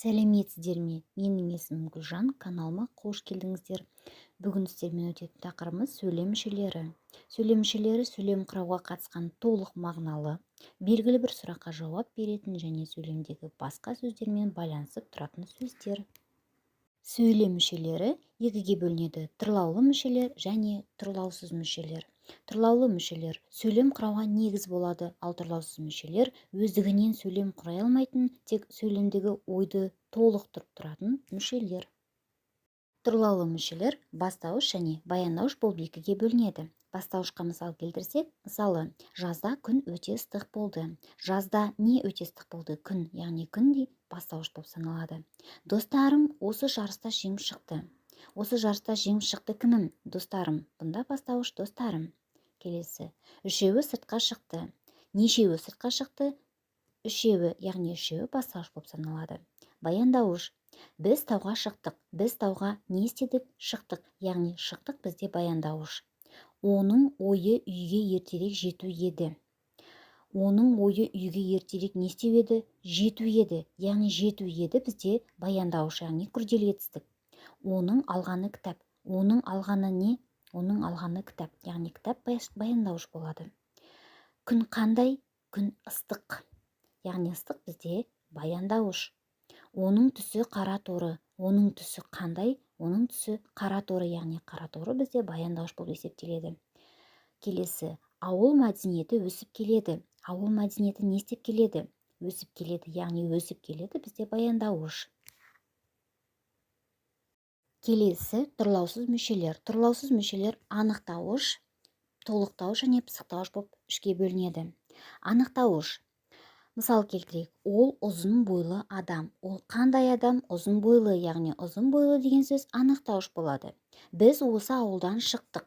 Сәлеметсіздер ме! Менің есімім Гүлжан, каналыма қош келдіңіздер. Бүгін сіздермен өтетін тақырыбымыз – сөйлем мүшелері. Сөйлем мүшелері – сөйлем құрауға қатысқан толық мағыналы, белгілі бір сұраққа жауап беретін және сөйлемдегі басқа сөздермен байланысып тұратын сөздер. Сөйлем мүшелері екіге бөлінеді: тұрлаулы мүшелер және тұрлаусыз мүшелер. Тұрлаулы мүшелер сөйлем құрауға негіз болады, ал тұрлаусыз мүшелер өздігінен сөйлем құрай алмайтын, тек сөйлемдегі ойды толықтырып тұратын мүшелер. Тұрлаулы мүшелер бастауыш және баяндауыш болып екіге бөлінеді. Бастауышқа мысал келтірсек, мысалы, жазда күн өте ыстық болды. Жазда не өте ыстық болды? Күн, яғни күн де бастауыш болып саналады. Достарым осы жарыста жеңіп шықты. Осы жарыста жеңіп шықты кімім? Достарым. Бұнда бастауыш – достарым. Келесі: үшеуі сыртқа шықты. Нешеуі сыртқа шықты? Үшеуі, яғни үшеуі бастауыш болып саналады. Баяндауыш: біз тауға шықтық. Біз тауға не істедік? Шықтық, яғни шықтық бізде баяндауыш. Оның ойы үйге ертерек жету еді. Оның ойы үйге ертерек не істеу еді? Жету еді, яғни жету еді бізде баяндауыш, яғни күрделі етістік. Оның алғаны кітап. Оның алғаны не? Оның алғаны кітап, яғни кітап баяндауыш болады. Күн қандай? Күн ыстық, яғни ыстық бізде баяндауыш. Оның түсі қара торы. Оның түсі қандай? Оның түсі қара торы, яғни қара торы бізде баяндауыш болып есептеледі. Келесі: ауыл мәдениеті өсіп келеді. Ауыл мәдениеті не істеп келеді? Өсіп келеді, яғни өсіп келеді бізде баяндауыш. Келесі – тұрлаусыз мүшелер. Тұрлаусыз мүшелер анықтауыш, толықтауыш және пысықтауыш болып үшке бөлінеді. Анықтауыш. Мысал келтірейік: ол ұзын бойлы адам. Ол қандай адам? Ұзын бойлы, яғни ұзын бойлы деген сөз анықтауыш болады. Біз осы ауылдан шықтық.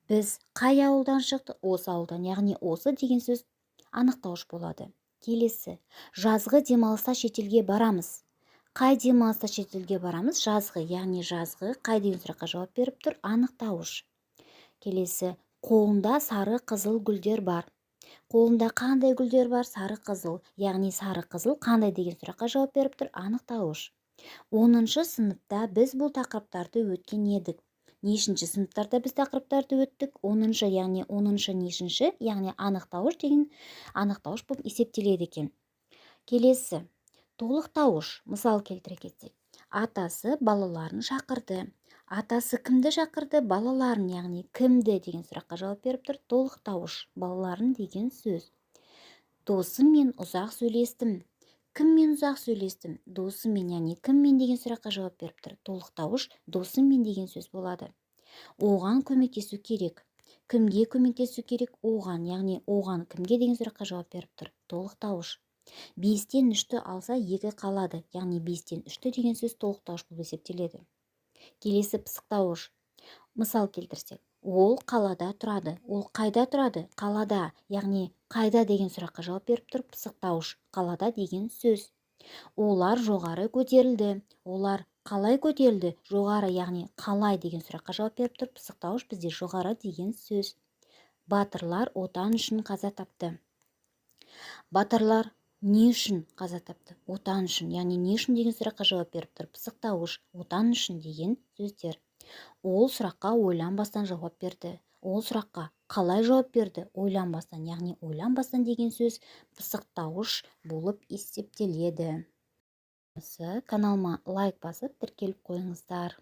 Біз қай ауылдан шықтық? Осы ауылдан, яғни осы деген сөз анықтауыш болады. Келесі: жазғы демалыста шетелге барамыз. Қай демалыста шетелге барамыз? Жазғы, яғни жазғы қай деген сұраққа жауап беріп тұр, анықтауыш. Келесі: қолында сары қызыл гүлдер бар. Қолында қандай гүлдер бар? Сары қызыл, яғни сары қызыл қандай деген сұраққа жауап беріп тұр, анықтауыш. 10-сыныпта біз бұл тақырыптарды өткен едік. Нешінші сыныптарда біз тақырыптарды өттік? 10-шы, яғни 10-шы нешінші, яғни анықтауыш деген анықтауыш болып есептеледі екен. Келесі – толықтауыш. Мысал келтіре кетсек: атасы балаларын шақырды. Атасы кімді шақырды? Балаларын, яғни кімді деген сұраққа жауап беріп тұр, толықтауыш, балаларын деген сөз. Досыммен ұзақ сөйлестім. Кіммен ұзақ сөйлестім? Досыммен, яғни кіммен деген сұраққа жауап беріп тұр, толықтауыш, досыммен деген сөз болады. Оған көмектесу керек. Кімге көмектесу керек? Оған, яғни оған кімге деген сұраққа жауап беріп тұр, толықтауыш. Бестен үшті алса, екі қалады, яғни бестен үшті деген сөз толықтауыш болып есептеледі. Келесі – пысықтауыш. Мысал келтірсек: ол қалада тұрады. Ол қайда тұрады? Қалада, яғни қайда деген сұраққа жауап беріп тұр, пысықтауыш, қалада деген сөз. Олар жоғары көтерілді. Олар қалай көтерілді? Жоғары, яғни қалай деген сұраққа жауап беріп тұр, пысықтауыш бізде жоғары деген сөз. Батырлар отан үшін қаза тапты. Батырлар не үшін қаза тапты? Отан үшін, яғни не үшін деген сұраққа жауап беріп тұр, пысықтауыш, отан үшін деген сөздер. Ол сұраққа ойланбастан жауап берді. Ол сұраққа қалай жауап берді? Ойланбастан, яғни ойланбастан деген сөз пысықтауыш болып есептеледі. Каналыма лайк басып, тіркеліп қойыңыздар.